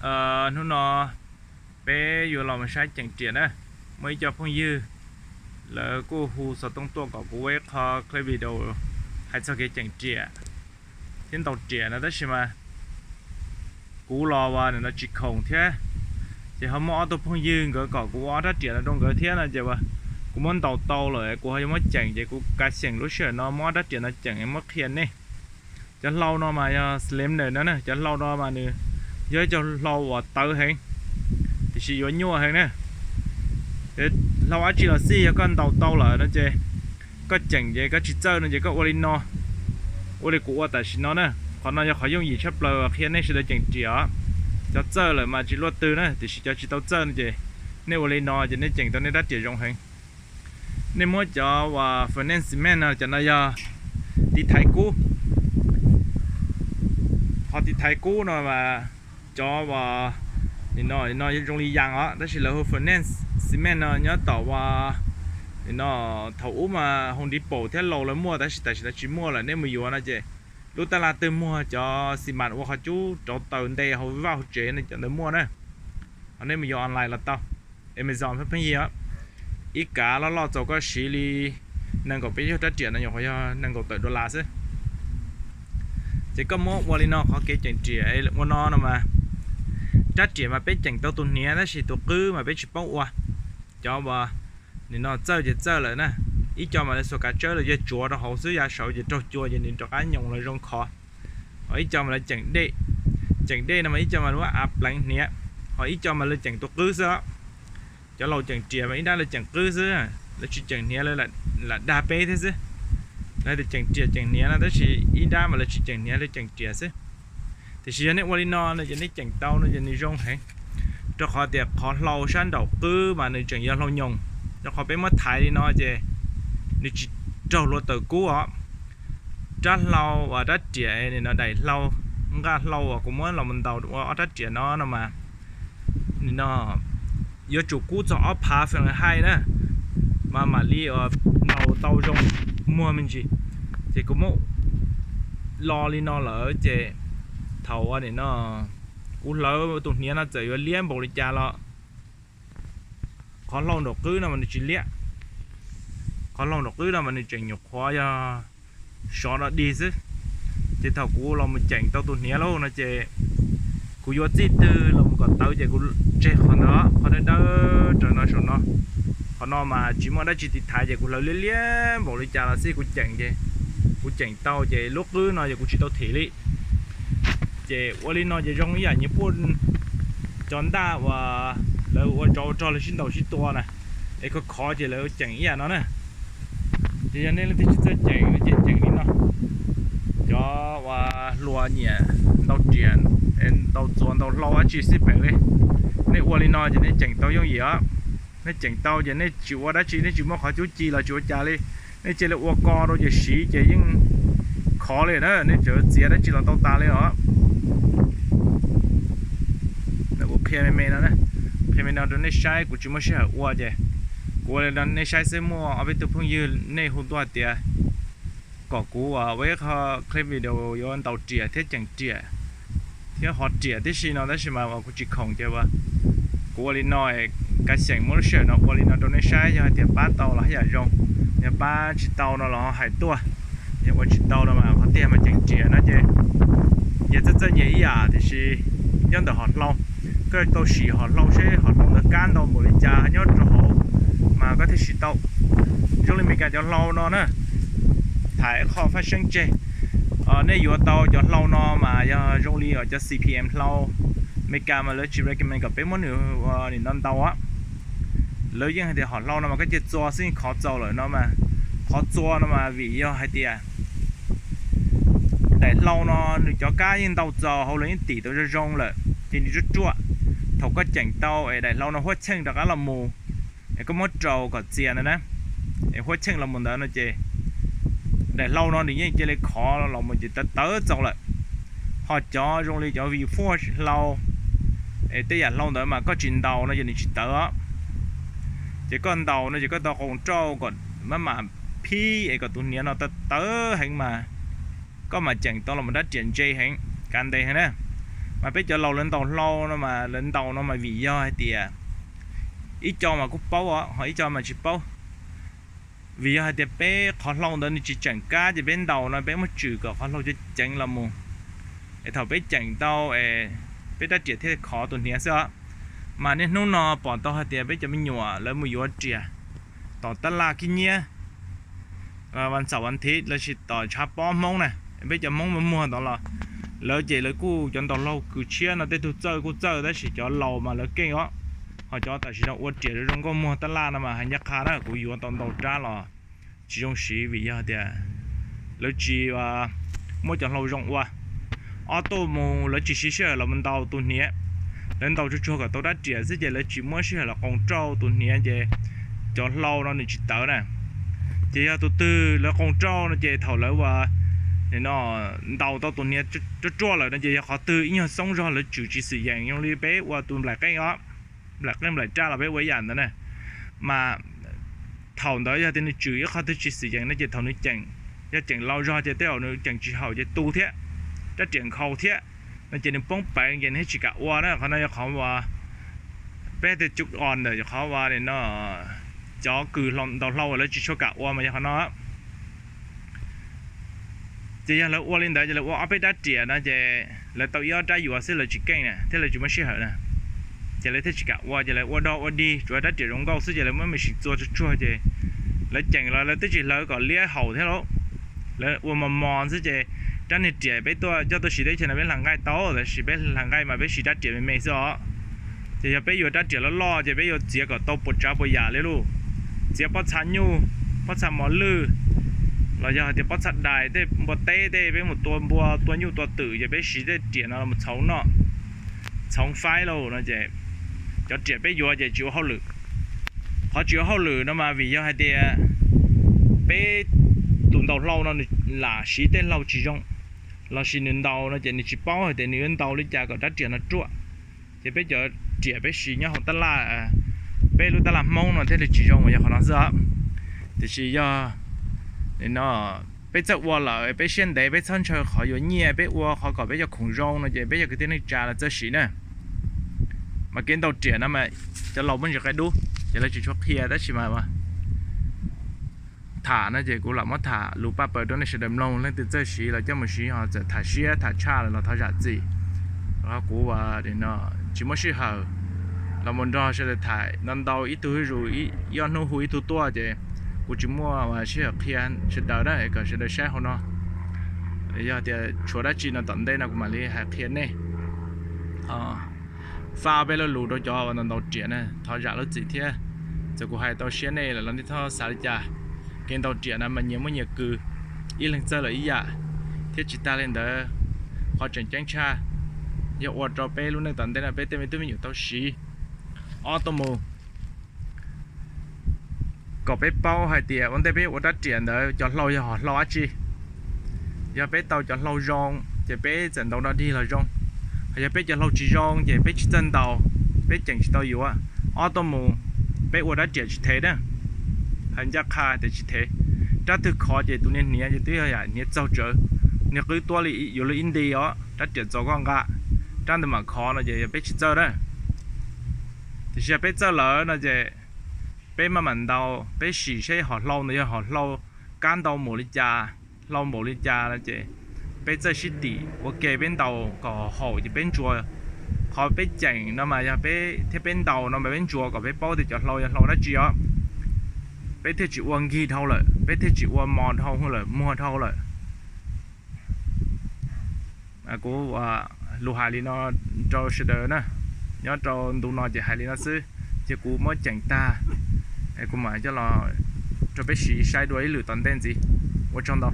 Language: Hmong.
Hnub no peb yuav los mus saib ceem riam na. Muaj ib co phooj ywg lawv kuj hu xov tooj tuaj kom kuv ua ib qho clip video hais txog kev ceem riam thiab ntaus riam no, tab sis mas kuv los ua nim no tsis khoom thiab, ces ho muaj ob tug phooj ywg nkawd kom kuv ua ob rab riam no rau nkawd thiab no ces kuv muab ntaus tau lawm kuv ho yuav muab ceem, ces kuv kav xyeem lub sij hawm no muab ob rab riam no ceem muab qhia nej. Cov hlau no mas yog Slender no na, cov hlau no mas nws yog ib co hlau uas tawv heev, tiam sis yuav nyuaj heev na. Hlau dab tsi los xij yog koj ntaus tau lawm no ces koj ceem ces koj tsis txawj no ces koj ua li no, ua li kuv ua tam sim no na. Qhov no yog qhov yooj yim tshaj plaws qhia nej sawv daws ceem riam os. Cov txawj lawm mas tsis luaj twg na, tiam sis cov tsis tau txawj no ces nej ua li no ces nej ceem tau nej rab riam zoo heev. Nej muab cov uas furnace cement no, cov no yog tiv thaiv kub. Qhov tiv thaiv kub no mas cov uas nim no zoo li yas os, tab sis lawv hu furnace cement no nyob tom uas nim no thaum ub mas Home Depot thiab Lowe's lawv muaj, tab sis tam sim no tsis muaj lawm. Nej mus yuav no ces lub tab laj twg muag cov xi mas ua qhov cub rauv taws nte hauv vaj hauv tsev no cov ntawd muaj na. Ho nej mus yuav online los tau, Amazon pheej yig os. Ib kav loj loj txaus koj siv li nees nkaum peb caug rab riam no nyuam qhuav yog nees nkaum tawm dollar xwb. Ces koj muab ua li no, qhov kev ceem riam ua no no mas rab riam mas peb ceem tau tus hniav tab sis tus qwb mas peb tsis paub ua. Cov uas nim no txawj ces txawj lawm na. Ib co mas lawv xuas kav tsawb los yog tsuav rau hauv xwb, yav saud ces raug cua ces nws rov qab nyoos los zoo khov. Ho ib co mas lawv ceem dej, ceem dej no mas ib co mas lawv muab av pleev hniav, ho ib co mas lawv ceem tus qwb xwb os. Cov laus ceem riam mas ib nrab lawv ceem qwb xwb, lawv tsis ceem hniav, lawv lam dag peb thiab xwb. Lawv hais tias ceem riam ceem hniav no, tab sis ib nrab mas lawv tsis ceem hniav, lawv ceem riam xwb. Tiam sis yog nej ua li no no ces nej ceem tau no ces nws zoo heev, rau qhov tias qhov hlau sab nraum qwb mas nws tseem yog hlau nyoos, rau qhov peb muab thaiv li no ces nws tsis raug hluav taws kub os. Rab hlau uas rab riam nim no daim hlau, nqaj hlau uas kuv muab los mus ntaus ua ob rab riam no no mas nim no yuav tsum kub txog ob phav Fahrenheit na mas mam li ntaus tau zoo muag me ntsis. Ces kuv muab lo li no lawm ces thaum nim no kuv hlawv tus hniav no txawm yuav liab npaum li cas los qhov hlau nraum qwb no mas nws tsis liab. Qhov hlau nraum qwb no mas nws tseem nyuam qhuav yog sov do dig xwb. Ces thaum kuv los mus ceem tau tus hniav lauj no ces kuv yuav txij twg los mus kom tawv ces kuv tseg qhov ntawd, qhov dawb dawb raws no saum no. Qhov no mas tsis muaj dab tsi tiv thaiv ces kuv hlawv liab liab npaum li cas los xij kuv ceem ces kuv ceem tau ces lub qwb no ces kuv tsis tau thim li. Ces ua li no ces zoo ib yam nyias puj cov ntaj uas lawv ua tsov ua rog lawv sib ntaus sib tua na, es khov khov ces lawv ceem ib yam no na. Ces yog nej leej twg tsis txawj ceem no ces ceem li no. Cov uas hluas nyiam ntaus riam, ntaus txuas ntaus hlau dab tsi xij peem li, nej ua li no ces nej ceem tau yooj yim os. Nej ceem tau ces nej tsis ua dab tsi, nej tsis muaj qhov cub ci los tsis ua cas li. Nej cia li ua ko rau ces siv ces yeej khov li na, nej txawm txiav dab tsi los tau tas li os. Kuv qhia me me no, qhia me no rau nej saib, kuv tsis muaj sij hawm ua ces kuv ua li no nej saib xwb. Muaj ob peb tug phooj ywg nej hu tuaj hais tias kom kuv ua ib qho clip video yuav ntaus riam thiab ceem riam thiab hov riam tib si no, tab sis mas kuv tsis khoom ces kuv ua li no, kav xyeem muab lub sij hawm no ua li no rau nej saib, yog hais tias pab tau los haj yam zoo, yog pab tsis tau no los hais tuaj. Yog ua tsis tau no mas qhov tiag mas ceem riam no ces nyias txawj txawj nyias ib yam, tiam sis nyob ntawm hom hlau, koj tau sim hom hlau seb hom hlau ntawd kab ntau npaum li cas nyob rau hauv mas koj thiaj siv tau. Zoo li Meskas cov hlau no na, tham ib qho faj seeb tseg. Nej yuav tau cov hlau no mas yog zoo li cov C P M hlau Meskas mas lawv tsis recommend kom peb muab nws nim no ntaus. Lawv yeej hais tias hom hlau no mas koj cia txua xwb yeej khov txaus lawm no mas. Qhov txua no mas vim yog hais tias daim hlau no nws cov kab yeej ntau txaus hauv, lawv yeej tim tau zoo zoo lawm ces nws ruaj ruaj. Thaum koj ceem tau es daim hlau no huab cheej rov qab los mus, es koj muab rau kom txias ntawd na, es huab cheej los mus ntawd no ces daim hlau no nws yeej cia li khov los mus ces tawv tawv txaus lawm. Ho cov zoo li cov V force hlau es tej yam hlau ntawd mas koj tsis ntaus no ces nws tsis tawv os. Ces koj ntaus no ces koj tau qoos rauj kom maj mam phib es kom tus hniav no tawv tawv heev mas koj mam ceem tau los rab riam ntse heev, kav ntes heev na. Mas peb cov laus lawv ntaus hlau no mas lawv ntaus no mas vim yog hais tias ib co mas kuj paub os, ho ib co mas tsis paub. Vim yog hais tias peb qhov hlau ntawd nws tsis tseem kab ces peb ntaus no peb muab tswm kom qhov hlau ceev ceev los mus, es thaum peb ceem tau es peb rab riam thiaj khov tus hniav xwb os. Mas niaj hnub no pom tau hais tias peb cov me nyuam lawv mus yuav riam tom tab laj khib nyiab, vas xaum vas thiv lossis tom tshav pob Hmoob na, peb cov Hmoob muag muag ntawd los lawv ces lawv kuj cov ntaus hlau kws tshiab no tej tug txawj kuj txawj tab sis cov laus mas lawv keej os. Ho cov tam sim no ua riam zoo zoo nkauj muag tab laj no mas hais ncaj qha na kuv yuav tau ntau rab los tsis zoo siv vim yog tias lawv tsis muab cov hlau zoo ua. Ob tuj mus lawv tsis siv sij hawm los ntaus tus hniav, lawv ntaus tsuag tsuag kom tau rab riam xwb ces lawv tsis muab sij hawm los qoos rauj tus hniav ces cov hlau no nws tsis tawv na. Ces yog tus twg lawv qoos rauj no ces thaum lawv ua no ntaus tau tus hniav ruaj ruaj lawm no ces yog qhov twg ib nyuag xoob zog lawv tswm tsis xwm yeem zoo li peb ua tus nplaim qeej os, nplaim qeej nplaim raj los peb ua ib yam ntawd na. Mas thaum ntawd yog tias nws tswm ib qhov twg tsis xwm yeem no ces thaum nws ceem, yog ceem laus zog ces tej zaum nws ceem tsis haum ces tu thiab, rab riam nkhaus thiab no ces nws poob peev ces nws thiaj tsis kam ua na. Qhov no yog qhov uas peb tias cub os ntawm qhov uas no cov kws ntaus hlau lawv tsis tshua kam ua mas yog qhov no. Ces yog lawv ua li ntawd ces lawv ua ob peb rab riam no ces lawv tau ib ob rab yuav xwb lawv tsis keej na thiab lawv tsis muaj sij hawm na. Ces lawv thiaj tsis kam ua ces lawv ua dog ua dig tsuas rab riam zoo nkauj xwb ces lawv muab me sim txua tsuag tsuag ces lawv ceem los lawv twb tsis hlawv kom liab haum thiab lauj. Lawv ua mos mos xwb ces rab niag riam peb tuaj coj tuaj siv teb chaws no peb hla nqaij tau tab sis peb hla nqaij mas peb siv rab riam me me xwb os. Ces yog peb yuav rab riam loj loj ces peb yuav txiav kom tau puas tsav puas yam li lauj. Txiav pob txha nyuj, pob txha mos lwj, los yog hais tias pob txha dais tej npua teb tej peb mus tua npua tua nyuj tua twm ces peb siv tej riam no los txhoov noj, txhoov faib lauj no ces cov riam peb yuav ces tsis ua hauj lwm. Qhov tsis ua hauj lwm no mas vim yog hais tias peb tus ntaus hlau no nws lam siv tej hlau tsis zoo, lossis nws ntaus no ces nws tsis paub hais tias nws yuav ntaus li cas kom rab riam no ruaj. Ces peb cov riam peb siv nyob hauv tab laj, peb lub tab laj Hmoob no thiaj li tsis zoo yog qhov no xwb. Tiam sis yog no peb txawj ua lawm peb siab ntev peb txhob ntshaw qhov yuav nyiaj, peb ua qhov kom peb cov khoom zoo no ces peb yog kwv tij neej tsa los txawj siv na. Mas kev ntaus riam no mas cov laus muaj ntsis qia dub ces lawv tsis tshua qhia tab sis mas tham no ces kuv lam muab tham lus paj paws rau nej sawv daws mloog, leej twg txawj siv los coj mus siv, ho txawm tham siab tham tshaj lawm los thov zam txim. Kuv tsis muaj sij hawm los mus nrog sawv daws tham ntau ntau ib tug zuj zus, ib ob hnub hu ib tug tuaj ces kuv tsis muaj sij hawm qhia sawv daws na, kom sawv daws saib hauv no. Yog tias tshuav dab tsi no tom ntej no kuv mam li hais qhia nej. Faj peb lo lus rau cov uas ntaus ntaus riam na, thov zam lub txim thiab. Txawm kuv hais tau siab nej lawm los nej txhob xav li cas. Kev ntaus riam no mas nyias muaj nyias kws, ib leeg txawj lawm ib yam, thiab tsis tag li ntawd, qhov tseem ceeb tshaj yog ua rau peb lub neej tom ntej no peb tej me tub me nyuam tau siv. Ob tuaj mus kom peb paub hais tias ua ntej peb ua rab riam ntawd cov hlau yog hom hlau dab tsi. Yog peb tau cov hlau zoo ces peb txawm ntaus dog dig los zoo. Ho yog peb cov hlau tsis zoo ces peb tsis txawj ntaus, peb ceem tsis tau yuav. Ob tuaj mus peb ua rab riam tsis thev na. Hais ncaj qha tias tsis thev. Rab twg khov ces tus niag hniav ces twb yog yam hniav txaug tsawv, niag qwb tuab li yuav luag ib nti os, rab riam txaus koj nqa, rab ntawd mam khov no ces yog peb tsis txawj na. Tiam sis yog peb txawj lawm no ces peb maj mam ntaus, peb sim saib hom hlau ntawd yog hom hlau kab ntau npaum li cas, hlau npaum li cas no ces peb txawj sib tim ua ke peb ntaus kom haum ces peb ntsuas. Qhov peb ceem no mas yog peb thiab peb ntaus no mas peb ntsuas kom peb paub tias cov hlau yog hlau dab tsi os. Peb thiaj tsis ua nkig dhau lawm, peb thiaj tsis ua mos dhau lawm, muag dhau lawm. Kuv lus hais li no rau sawv daws na, nyob rau ntu no ces hais li no xwb, ces kuv muab ceem tag, kuv mam coj los rau peb siv saib dua ib lwm tom ntej ntxiv. Ua tsaug ntau.